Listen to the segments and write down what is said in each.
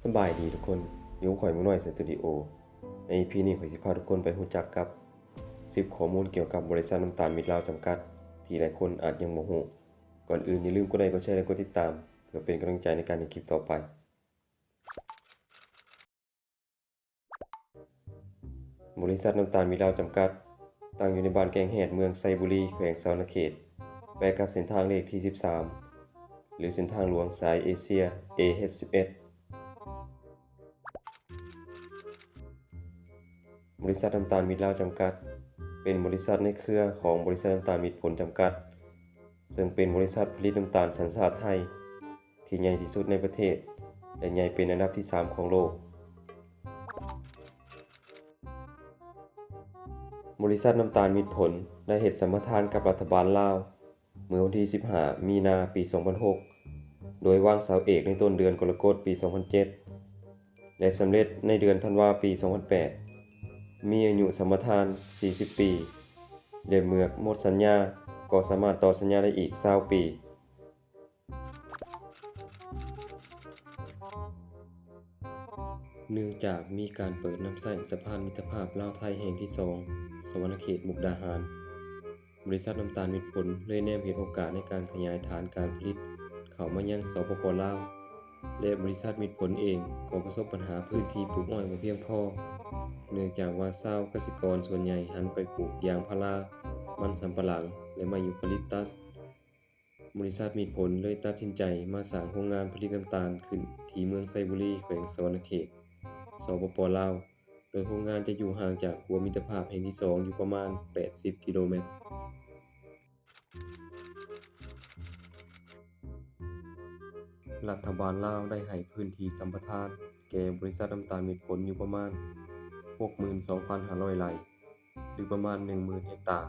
ສະບາຍດີທຸກຄົນ, ຢູ່ກັບຂ້ອຍໝູນ້ອຍສະຕູດິໂອ. ໃນອີພີນີ້ ຂ້ອຍຊິພາທຸກຄົນໄປຮູ້ຈັກກັບສິບຂໍ້ມູນກ່ຽວກັບບໍລິສັດນ້ຳຕານມິດລາວຈຳກັດ ທີ່ຫຼາຍຄົນອາດຍັງບໍ່ຮູ້. ກ່ອນອື່ນຢ່າລືມກົດໄລ, ກົດແຊ ແລະ ກົດຕິດຕາມ ເພື່ອເປັນກຳລັງໃຈໃນການເຮັດຄລິບຕໍ່ໄປ. ບໍລິສັດນ້ຳຕານມິດລາວຈຳກັດ ຕັ້ງຢູ່ໃນບ້ານແກ້ງແຮດ ເມືອງໄຊບູລີ ແຂວງສະຫວັນນະເຂດ, ແປະກັບເສັ້ນທາງເລກທີສິບສາມ ຫຼື ເສັ້ນທາງຫຼວງສາຍເອເຊຍ ເອເອັດສິບເອັດ. ບໍລິສັດນ້ຳຕານມິດລາວຈຳກັດ ເປັນບໍລິສັດໃນເຄືອຂອງບໍລິສັດນ້ຳຕານມິດຜົນຈຳກັດ, ເຊິ່ງເປັນບໍລິສັດຜະລິດນ້ຳຕານສັນຊາດໄທ ທີ່ໃຫຍ່ທີ່ສຸດໃນປະເທດ ແລະ ໃຫຍ່ເປັນອັນດັບທີສາມຂອງໂລກ. ບໍລິສັດນ້ຳຕານມິດຜົນ ໄດ້ເຮັດສຳປະທານກັບລັດຖະບານລາວ ເມື່ອວັນທີສິບຫ້າ ມີນາ ປີສອງພັນຫົກ ໂດຍວາງເສົາເອກໃນຕົ້ນເດືອນກໍລະກົດ ປີສອງພັນເຈັດ ແລະ ສຳເລັດໃນເດືອນທັນວາ ປີສອງພັນແປດ, ມີອາຍຸສຳປະທານສີ່ສິບປີ ແລະ ເມື່ອໝົດສັນຍາກໍສາມາດຕໍ່ສັນຍາໄດ້ອີກຊາວປີ. ເນື່ອງຈາກມີການເປີດນຳໃຊ້ສະພານມິດຕະພາບລາວ-ໄທແຫ່ງທີສອງ ສະຫວັນນະເຂດ ມຸກດາຫານ, ບໍລິສັດນ້ຳຕານມິດຜົນເລີຍແນມເຫັນໂອກາດໃນການຂະຫຍາຍຖານການຜະລິດເຂົ້າມາຍັງ ສປປ ລາວ ແລະ ບໍລິສັດມິດຜົນເອງກໍປະສົບບັນຫາພື້ນທີ່ປູກອ້ອຍບໍ່ພຽງພໍ, ເນື່ອງຈາກວ່າຊາວກະສິກອນສ່ວນໃຫຍ່ຫັນໄປປູກຢາງພາລາ, ມັນສຳປະຫຼັງ ແລະ ໄມ້ຢູຄາລິບຕັສ. ບໍລິສັດມິດຜົນເລີຍຕັດສິນໃຈມາສ້າງໂຮງງານຜະລິດນ້ຳຕານຂຶ້ນທີ່ເມືອງໄຊບູລີ ແຂວງສະຫວັນນະເຂດ ສປປ ລາວ, ໂດຍໂຮງງານຈະຢູ່ຫ່າງຈາກຂົວມິດຕະພາບແຫ່ງທີສອງຢູ່ປະມານແປດສິບກິໂລແມັດ. ລັດຖະບານລາວໄດ້ໃຫ້ພື້ນທີ່ສຳປະທານແກ່ບໍລິສັດນ້ຳຕານມິດຜົນຢູ່ປະມານຫົກໝື່ນສອງພັນຫ້າຮ້ອຍໄຮ່ ຫຼື ປະມານໜຶ່ງໝື່ນເຮັກຕາ,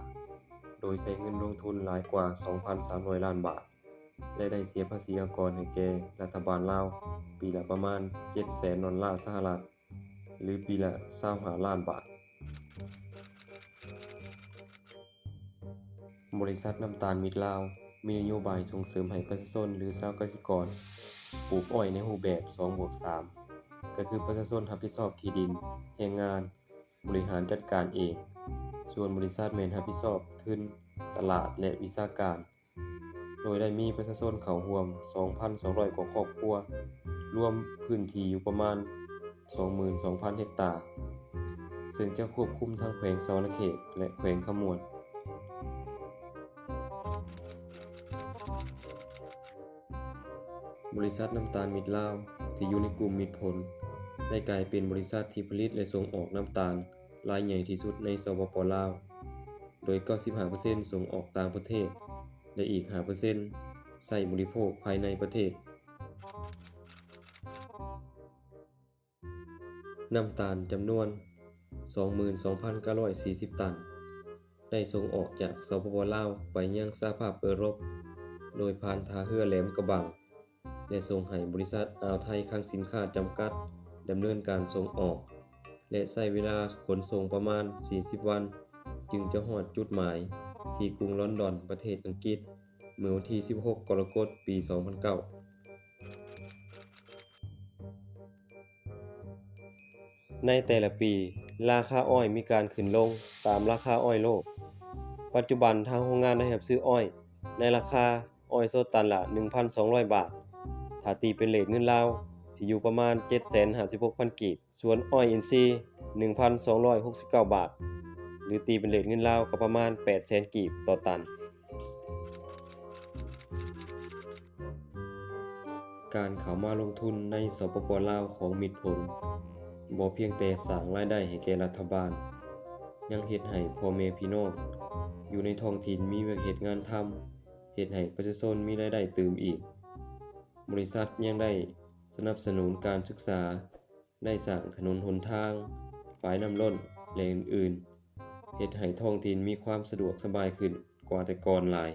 ໂດຍໃຊ້ເງິນລົງທຶນຫຼາຍກວ່າສອງພັນສາມຮ້ອຍລ້ານບາດ ແລະ ໄດ້ເສຍພາສີອາກອນໃຫ້ແກ່ລັດຖະບານລາວປີລະປະມານເຈັດແສນດອນລາສະຫະລັດ ຫຼື ປີລະຊາວຫ້າລ້ານບາດ. ບໍລິສັດນ້ຳຕານມິດລາວ ມີນະໂຍບາຍສົ່ງເສີມໃຫ້ປະຊາຊົນ ຫຼື ຊາວກະສິກອນ ປູກອ້ອຍໃນຮູບແບບສອງບວກສາມ ກໍຄືປະຊາຊົນຮັບຜິດຊອບທີ່ດິນ, ແຮງງານ, ບໍລິຫານຈັດການເອງ, ສ່ວນບໍລິສັດແມ່ນຮັບຜິດຊອບທຶນ, ຕະຫຼາດ ແລະ ວິຊາການ, ໂດຍໄດ້ມີປະຊາຊົນເຂົ້າຮ່ວມສອງພັນສອງຮ້ອຍກວ່າຄອບຄົວ, ລວມພື້ນທີ່ຢູ່ປະມານສອງໝື່ນສອງພັນເຮັກຕາ, ເຊິ່ງຈະຄວບຄຸມທັງແຂວງສະຫວັນນະເຂດ ແລະ ແຂວງຄຳມ່ວນ. ບໍລິສັດນ້ຳຕານມິດລາວ ທີ່ຢູ່ໃນກຸ່ມມິດຜົນ ໄດ້ກາຍເປັນບໍລິສັດທີ່ຜະລິດ ແລະ ສົ່ງອອກນ້ຳຕານລາຍໃຫຍ່ທີ່ສຸດໃນ ສປປ ລາວ, ໂດຍເກົ້າສິບຫ້າເປີເຊັນສົ່ງອອກຕ່າງປະເທດ ແລະ ອີກຫ້າເປີເຊັນໃຊ້ບໍລິໂພກພາຍໃນປະເທດ. ນ້ຳຕານຈຳນວນສອງໝື່ນສອງພັນເກົ້າຮ້ອຍສີ່ສິບຕັນ ໄດ້ສົ່ງອອກຈາກ ສປປ ລາວ ໄປຍັງສະຫະພາບເອີຣົບ ໂດຍຜ່ານທ່າເຮືອແຫຼມກະບັງ ແລະ ສົ່ງໃຫ້ບໍລິສັດອ່າວໄທຄັງສິນຄ້າຈຳກັດ ດຳເນີນການສົ່ງອອກ ແລະ ໃຊ້ເວລາຂົນສົ່ງປະມານສີ່ສິບວັນ ຈຶ່ງຈະຮອດຈຸດໝາຍທີ່ກຸງລອນດອນ ປະເທດອັງກິດ ເມື່ອວັນທີສິບຫົກ ກໍລະກົດ ປີສອງພັນເກົ້າ. ໃນແຕ່ລະປີ, ລາຄາອ້ອຍມີການຂຶ້ນລົງຕາມລາຄາອ້ອຍໂລກ. ປັດຈຸບັນ, ທາງໂຮງງານໄດ້ຮັບຊື້ອ້ອຍໃນລາຄາອ້ອຍສົດຕັນລະໜຶ່ງພັນສອງຮ້ອຍບາດ, ຖ້າຕີເປັນເຣດເງິນລາວ, ຊິຢູ່ປະມານເຈັດແສນຫ້າສິບຫົກພັນກີບ. ສ່ວນອ້ອຍອິນຊີ ໜຶ່ງພັນສອງຮ້ອຍຫົກສິບເກົ້າບາດ ຫຼື ຕີເປັນເຣດເງິນລາວກໍປະມານແປດແສນກີບຕໍ່ຕັນ. ການເຂົ້າມາລົງທຶນໃນ ສປປ ລາວ ຂອງມິດຜົນ ບໍ່ພຽງແຕ່ສ້າງລາຍໄດ້ໃຫ້ແກ່ລັດຖະບານ, ຍັງເຮັດໃຫ້ພໍ່ແມ່ພີ່ນ້ອງຢູ່ໃນທ້ອງຖິ່ນມີວຽກເຮັດງານທຳ, ເຮັດໃຫ້ປະຊາຊົນມີລາຍໄດ້ຕື່ມອີກ. ບໍລິສັດຍັງໄດ້ສະໜັບສະໜູນການສຶກສາ, ໄດ້ສ້າງຖະໜົນຫົນທາງ, ຝາຍນ້ຳລົ້ນ ແລະ ອື່ນໆ, ເຮັດໃຫ້ທ້ອງຖິ່ນມີຄວາມສະດວກສະບາຍຂຶ້ນກວ່າແຕ່ກ່ອນຫຼາຍ.